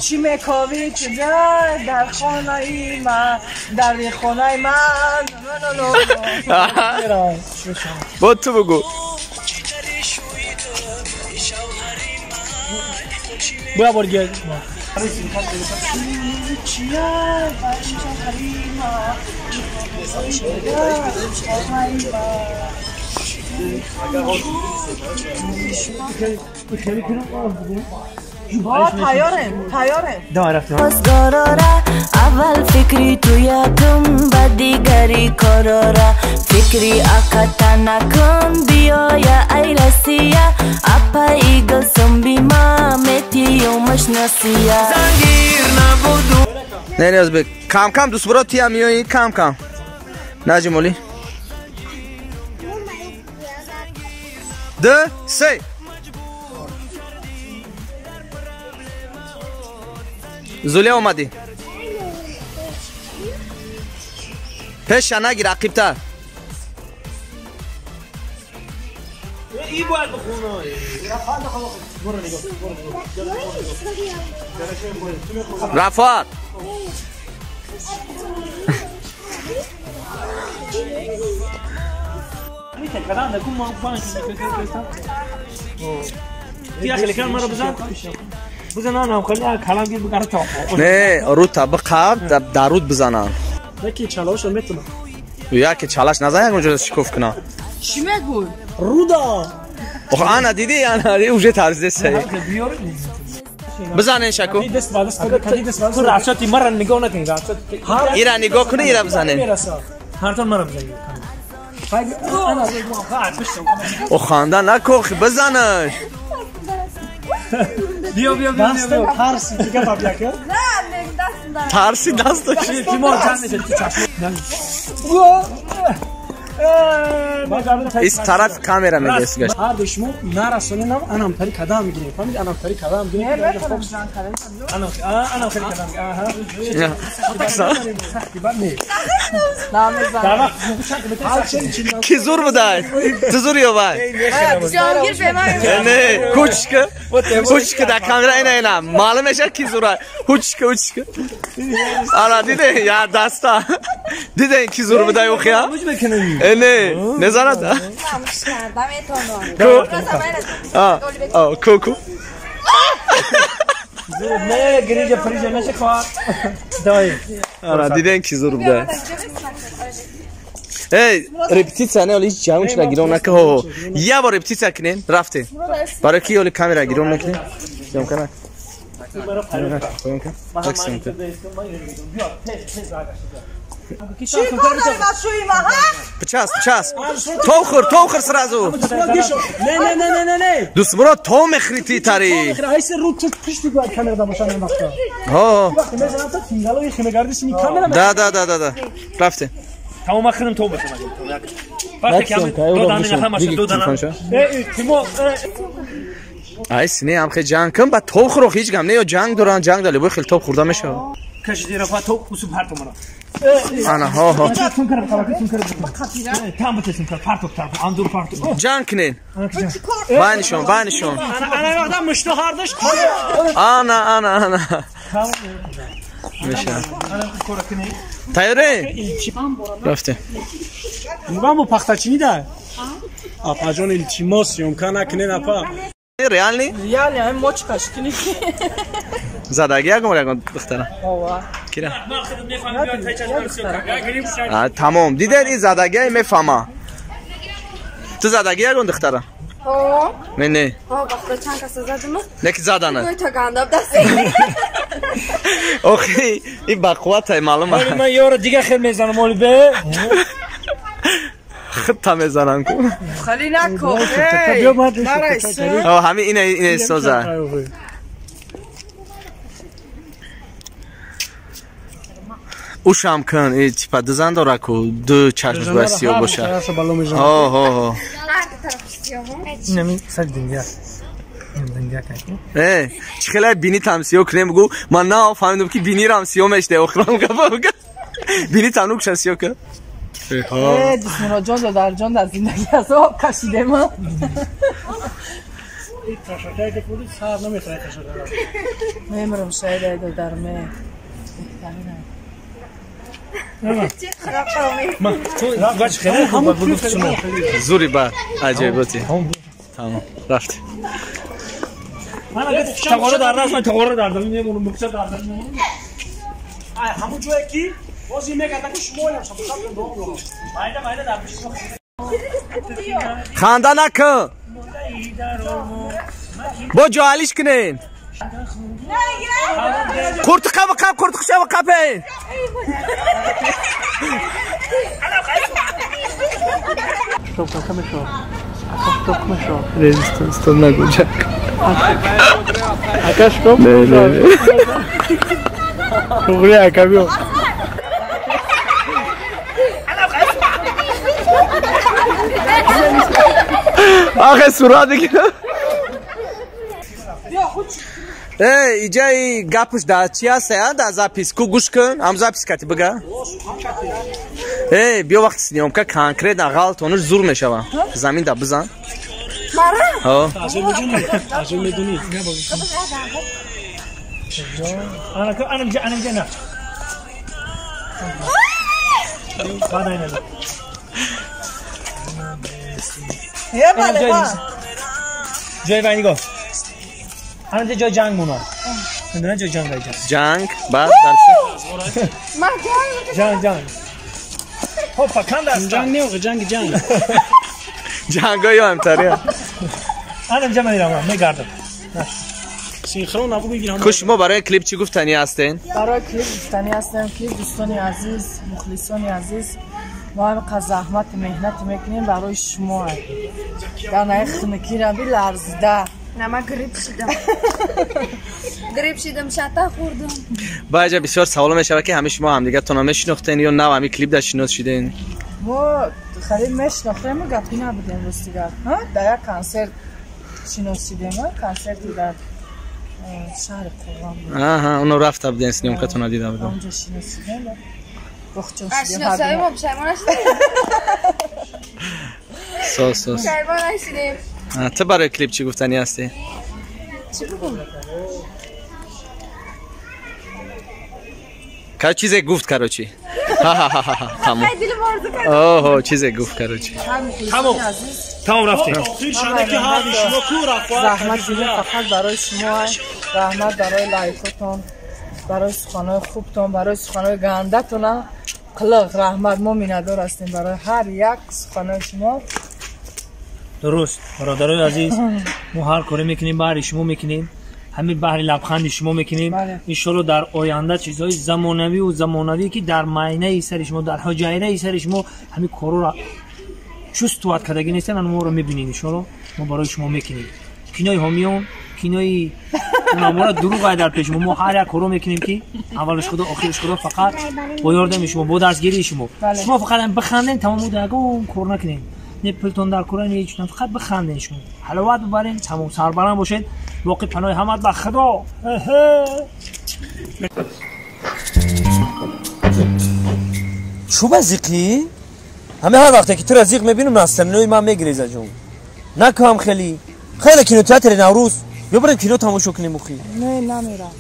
چی میکاوی در خانه ای من در خانه من با تو بگو بیا بار تیاره اول فکری تو یکم با دیگری کارارا فکری اکتا نکن بیایا ای رسیا اپا ایگل سنبی ما میتیومش نسیا نه نیاز به کم کم دوست برات تیم میایی کم کم نجمولی 2 3 زوله اومدی پیش نگیر عقیبتر ای باید بخونه رفعت نه رو طبق در رود بزنم یکی چالش میتونم یکی چالش نزن یک اونجا شکوف کنم چی میگوی رودا آخه انا دیدی انا دیدی اوجه ترزده سی بزنین شکو دست بعد دست دست تو رعشاتی مرة نگاه نکنی ایرا نگاه کنی ایرا بزنین هر تا مرة بزنین او خنده نکن بزنش بیا بیا بیا بیا ترسی دیگه بابیا که نه دستم دارم ترسی دستش تیمور چند میشه تو چشم اس طرف کامرا میگه اسگش هر دو شما نرسونینم انم تری کدام میگیریم فهمید انم تری کدام میگیریم انا خیلی کدام آها کی زور بوده تو زور یا وای نه کوچک کوچک در کامرا اینا اینا معلومه میشه کی زوره کوچک کوچک آره دیده یا دستا دیده کی زور بوده اوخیا نه نزنه کو کو کو نه گریجه فریجه نشه خواه دایی آره دیدن کی زور بوده ای رپتیتسیا نه ولی هیچ جوون نگیرون نکه هو یه بار رپتیتسیا کنین رفته برای کی ولی کامرا گیرون نکنین جام کنه چی کار داری بچوی ما ها؟ بچسب بچسب تو خور تو خور سرازو نه نه نه نه نه نه دوست برو تو مخری تی تاری ایس رو تو پشت باید کامرا دا باشن این وقتا ها وقتی میزنم تا تینگالو یه خیمه گردش این کامرا دا دا دا دا دا رفته تمام اخرم تو باشم وقتی که دو دانه نخم دو دانه ای تیمو ایس نه هم خیلی جنگ کن با تو خور هیچ گم نه یا جنگ دارن جنگ داره بو خیلی توپ خورده میشه کشیدی رفت تو اوسو پرتو مرا انا ها ها جنگ کنین بانشون بانشون انا وقتا مشتو هاردش انا انا انا میشه تیاره رفته من پختچینی ده آپا جان التیماس یمکن نکنین آپا реальный реальный ам мочка шкини задагӣ ягон ягон духтара кира тамом дидед ин задагиай мефаҳма ту задагӣ ягон духтара не не не ки задана охи ин бақувватай маълум ман ёро дига хел мезанам оли бе худта мезанам ку хали нако ҳамин ина ина соза ушам кун и типа дизан дора ку ду чашмаш бояд сиёҳ боша ҳо ҳо ҳо чӣ хеле бинитам сиёҳ кунем бугу ман нафаҳмидам ки бинирам сиёҳ мешде охирам гапа бинитам нукша сиёҳ кун дусмуроҷон додарҷон дар зиндагӣ азоб кашидем. Мемрам шайда дарме. Зури ба аҷоиботи. Тамом, рафт. Тағора дар даст, ман тағора дар даст, мемонам, бухча дар даст мемонам. Ай, ҳамон ҷое ки боз ин мегардад ки шумо ям шаб дом дорам. Майда майда дар пеши шумо. Ханда накун. Бо ҷоалиш кунен. Қуртиқа биқап, қуртиқша биқапен. Резистенс то нагуҷак. Ака шкоп? Не, не, не. Туғри ака биё. Ахе сурат дигира. Эй, иҷаи гапш да чи аст, а? Да запис. Ку гӯш кун, ҳам запис кати бига. Эй, биё вақти съёмка конкретно ғалтонуш зур мешава. Замин да бизан. Мара? Ҳо. Ажо медуни. Ана на. یه بله با. جای بایی نگاه. هنوز جای جنگ مونا. نه جای جنگ جنگ. جنگ بعد درس. ما جنگ جنگ جنگ. خب فکر دست. جنگ نه جنگ جنگ. جنگای همتری. انا جمع میرم میگردم. سینخرون ابو میگیرم. خوش ما برای کلیپ چی گفتنی هستین؟ برای کلیپ گفتنی هستم که دوستان عزیز، مخلصان عزیز، ما هم زحمت مهنت میکنیم برای شما. در نهای خنکی را بی لرزیده. نه من گریپ شدم. گریپ شدم شتا خوردم. باید بسیار سوال میشه که همه شما همدیگه تون میشناختین یا نه همین کلیپ در شناس شدین؟ ما خیلی میشناختیم و گپی نبودیم راستی گپ. ها در یک کنسرت شناسیدیم، کنسرتی در شهر قرآن بود. آها اونو رفته بودین سینمکتون دیده بودم. اونجا شناسیدیم. بخچون شدیم. شناسایی ما پشیمان نشدیم. سوس سوس. پشیمان نشدیم. تو برای کلیپ چی گفتنی هستی؟ چی بگم؟ که چیزی گفت کروچی. تمام. اوه چیزی گفت کروچی. تمام. تمام رفتیم. زحمت دیدیم فقط برای شما، رحمت برای لایکاتون، برای سخنهای خوبتون، برای سخنهای گنده‌تون. قلق رحمت ما مینادار هستیم برای هر یک سخنهای شما. درست برادرای عزیز، ما هر کاری میکنیم برای شما میکنیم، همین بحر لبخند شما میکنیم. ان شاءالله در آینده چیزهای زمانوی و زمانوی که در ماینه سر شما، در حجره سر شما همین کارو را چوست توات کردگی نیستن، ما رو میبینید ان شاءالله ما برای شما میکنیم. کینای همیون کینای ما را دروغ در پیش ما هر یک کارو میکنیم که اولش خدا آخرش خدا، فقط با یاردم شما، با دستگیری شما. شما فقط بخندین تمام دگون کار نکنین، نه پلتون در کورن هیچ، فقط بخندین شما، حلاوت ببرین، تمام سربلند باشین، باقی پناه همت به خدا. چوب زیقی؟ همه هر وقتی که تو را زیق میبینم نستمنوی من میگریزه جون. نکام خیلی خیلی کینو تئاتر نوروز بیا بریم کینو تماشا کنیم. مخی نه نمیرم.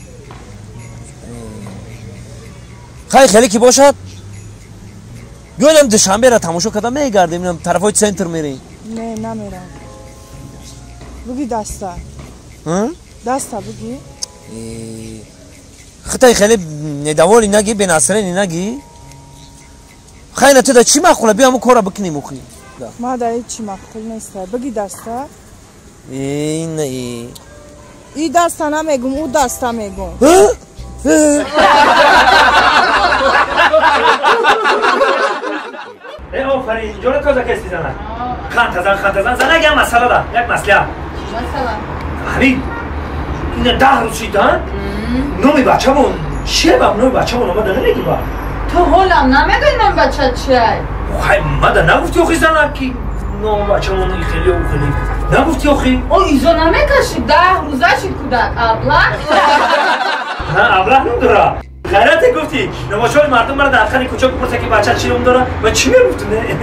خیلی خیلی کی باشد بیایم دوشنبه را تماشا کردم میگردیم، اینم طرفای سنتر میریم. نه نمیرم. بگی دستا. دستا بگی. خطای خیلی ندوالی نگی، به نصرینی نگی. خیلی تو دا چی مخوله بیا همون کارا بکنیم مخی. ما دا چی مخول نیست. بگی دستا. این ای. ای دستا نمیگم، او دستا میگم. ای آفرین جون تازه کسی زنه. خان تزن زنه یک مسئله ده، یک مسئله. مثلا همین اینا 10 روز شیدن نومی بچه‌مون چیه با نومی بچه‌مون اومده نمیگی با تو حالم نمیدونی نام بچه چیه. خیلی مده نگفتی آخی زنه که نام بچه‌مون این خیلی او خیلی نگفتی آخی. او ایزا نمیکشی 10 روزه شید کودک ابله. نه ابله نداره. خیرات گفتی نماشای مردم مرا در آخر کوچه بپرسه که بچه چی نام داره و چی میگفت. نه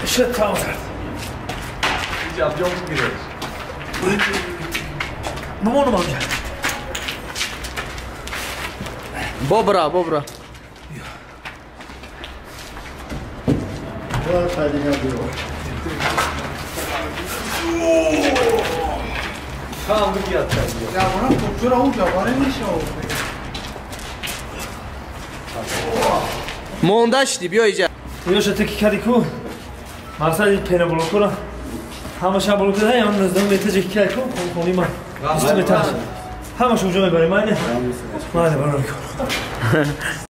شد تمام کرد. مامانم هم کرد. بابرا بابرا. مونده شدی بیا اینجا. یوش تکی کردی کو مقصد این پنه بلوکو را همش هم بلوکو ده هم 19 متر جکی کردی کو خونی من 20 متر همش اونجا میبریم. من نه برای کار.